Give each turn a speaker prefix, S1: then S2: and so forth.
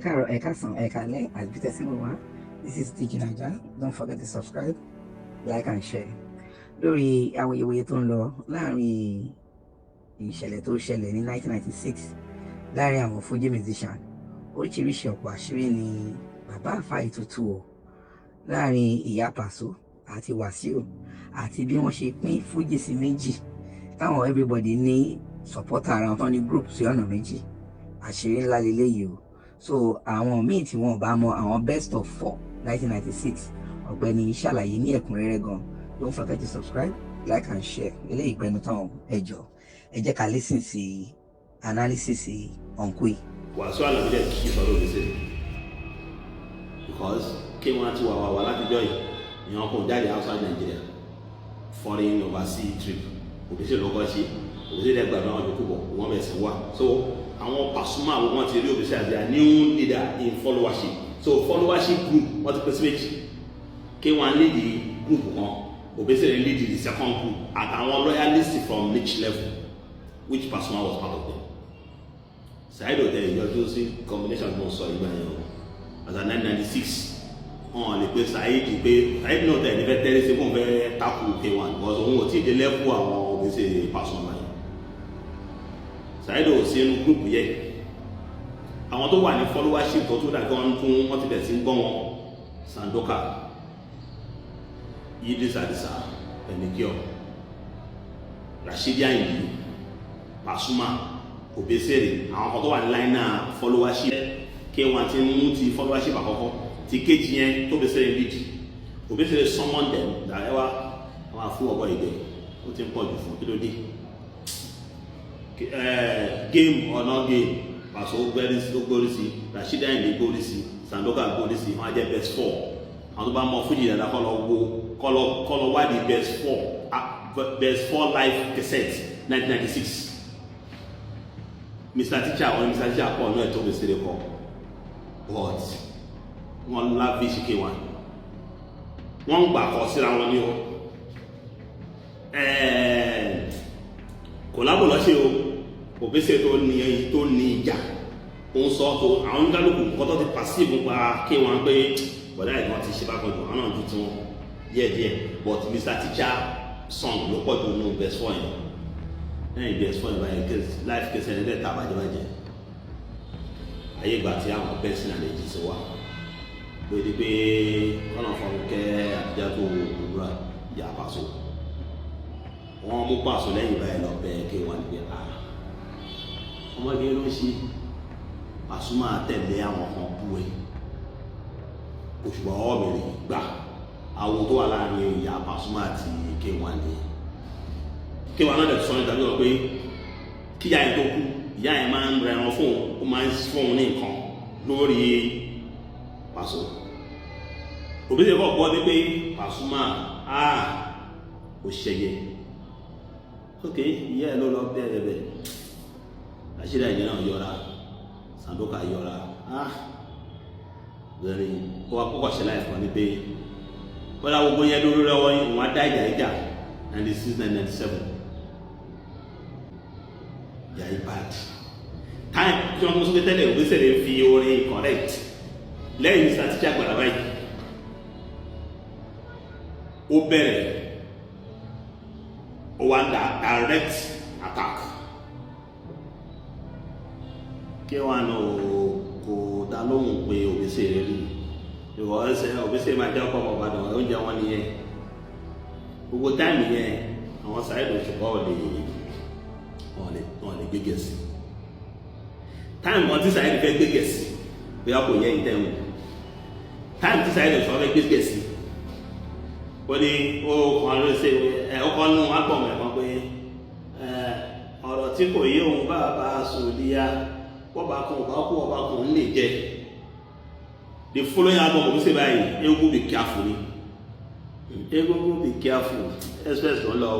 S1: Káàárọ̀, ẹ káàsán, ẹ káalẹ́ àti bí tẹ́sí wá. This is DG Naija. Don't forget to subscribe, like and share. Lórí awuyewuye tó ń lọ láàrin ìṣẹ̀lẹ̀ tó ṣẹlẹ̀ ní 1996 láàrin àwọn Fuji musician, oríṣiríṣi ọ̀pọ̀ àṣírí ni bàbá àfáà ìtútù o láàrin ìyá Pàṣọ àti Wàsíù àti bí wọ́n ṣe pín Fuji sí méjì, táwọn everybody ní supporter ara wọn tán ní group sí ọ̀nà méjì. Àṣírí ńlá leléyìí o. So àwọn míì tí wọn bá mọ àwọn best of four 1996, ọ̀gbẹ́ni ṣàlàyé ní ẹ̀kúnrẹ́rẹ́ gan. Don't forget to subscribe, like and share. Eléyìí gbẹnu tán. Ẹ jọ̀ọ́, ẹ jẹ́ ká listen sí analysis uncle yìí.
S2: Wàsíù Àlàbí dẹ̀ kí sọ́dọ̀ Obesere because kí wọ́n ti wà wà wà látijọ́ yìí, ìyẹn kò jáde outside Nigeria, foreign overseas trip, Obesere ló kọ́ ṣe. Obesere dẹ̀ gbàgbọ́ àwọn yòókù bọ̀, wọ́n bẹ̀ sí wà. So àwọn Pasuma, àwọn wọn ti rí Obesere as their new leader in followership. So followership group, wọ́n ti pèsè méjì. Kí wọ́n lead the group kan, Obesere lead the second group àtàwọn loyalists from niche level, which Pasuma was part of them. Saheed Hotel ìyọjú sí combination tó ń sọ ìgbà yẹn o. As at 996, wọn lè pe Saheed pé Saheed náà tẹ̀ ní fẹ́ tẹ́lẹ̀ sí fún fẹ́ takù K1 because òun ò tí ì dé level àwọn Obesere, Pasuma yẹn. Saheed ò sí inú group yẹn. Àwọn tó wà ní followership tó tó dàgbà wọn tún wọn ti bẹ̀ sí ń gbọ́ wọn: Sandoka, Idris Adisa, Enikio, Rashidi Ayinde, Pasuma, Obesere. Àwọn kan tó wà ní line náà followership K1 ti mú ti followership àkọ́kọ́, ti kejì yẹn tó Obesere lead. Obesere summon them that ẹ wá, àwọn àfún ọ̀bọ ìgbẹ́ ó ti ń pọ̀ jù fún kí ló dé, game or not game. Paso gbórí sí, Rashidi Ayinde gbórí sí, Sandoka gbórí sí, wọn á jẹ́ best four. Àwọn tó bá mọ fújì dáadáa, kọ́ lọ wo, kọ́ lọ wádìí best four, best four live cassette 1996. Mr Teacher, wọn Mr Teacher pọ̀ náà tó Obesere kọ, but wọn lavish K1, wọ́n ń gbà kọ síra wọn ní o. Kòlábò lọ́sẹ̀ o. Obesere tó ní ìjà ó ń sọ tó àwọn oníkálukú nǹkan tó ti passive pa K1 pé bọ̀dá ìgbọ́n ti ṣe bákan jù, àwọn náà ju tiwọn díẹ̀díẹ̀, but Mr Teacher song ló pọ̀ jù nínú best four yẹn. Lẹ́yìn best four yẹn báyìí, live cassette ẹni bẹ́ẹ̀ ta bàjẹ́bàjẹ́. Ayé ìgbà tí àwọn best náà lè jí sí wa pé di pé kọ́nà fún kẹ́ àtijọ́ tó wúra ìyá Paso, wọ́n mú Paso lẹ́yìn báyìí lọ bẹ́ẹ̀ K1 pé ah, ọmọge ló ń ṣe Pasuma tẹ̀lé àwọn kan bú ẹ, òṣùpá ọwọ́ mi rè gbà. Àwọn tó wà láàrin ìyá Pasuma àti K1 ni K1 náà dẹ̀ sọ ní ìdájọ́ pé kíyà yẹn tó kú, ìyá yẹn máa ń rẹran fún òun, ó máa ń fún òun ní nǹkan lórí Paso. Obesere kọ́ gbọ́ ní pé Pasuma, ah, ó ṣẹyẹ. Ok, ìyá ẹ ló lọ bẹ́ẹ̀ bẹ́ẹ̀. Rashidi Ayinde náà yọra, Sandoka yọra. Ah, lórí ó wá kókò ṣe láì fún wa ní pé wọ́n dá gbogbo yẹn lórí lọ́wọ́ yín, wọ́n á dá ìjà ìjà 96, 97, ìjà yìí bad time tí wọ́n mú sókè tẹ́lẹ̀. Obesere fi orin correct lẹ́yìn Mr Teacher gbàdá báyìí, ó bẹ̀rẹ̀, ó wá ń da direct attack. K1 kò dá lóhùn pé Obesere rí ìwọ ẹsẹ Obesere máa jẹ́ ọkọ̀ Ìbàdàn oúnjẹ wọn nìyẹn. Gbogbo time yẹn, àwọn Saheed Òṣùpá ò lè wọn lè gbé gẹ̀ẹ́sì. Time kan tí Saheed fẹ́ gbé gẹ̀ẹ́sì, bóyá kò yẹ ìtẹ̀wọ̀n, time tí Saheed Òṣùpá fẹ́ gbé gẹ̀ẹ́sì, ó ní ó kàn ló ṣe ẹ, ó kàn nù album ẹ̀ kan pé ọ̀rọ̀ tí kò yé òun bá bá sòdíyà, bọ́ba kan ò bá kú, ọba kan ń lè jẹ. The following album, Obesere báyìí, Egungun be careful ni, Egungun be careful express ló ń lọ.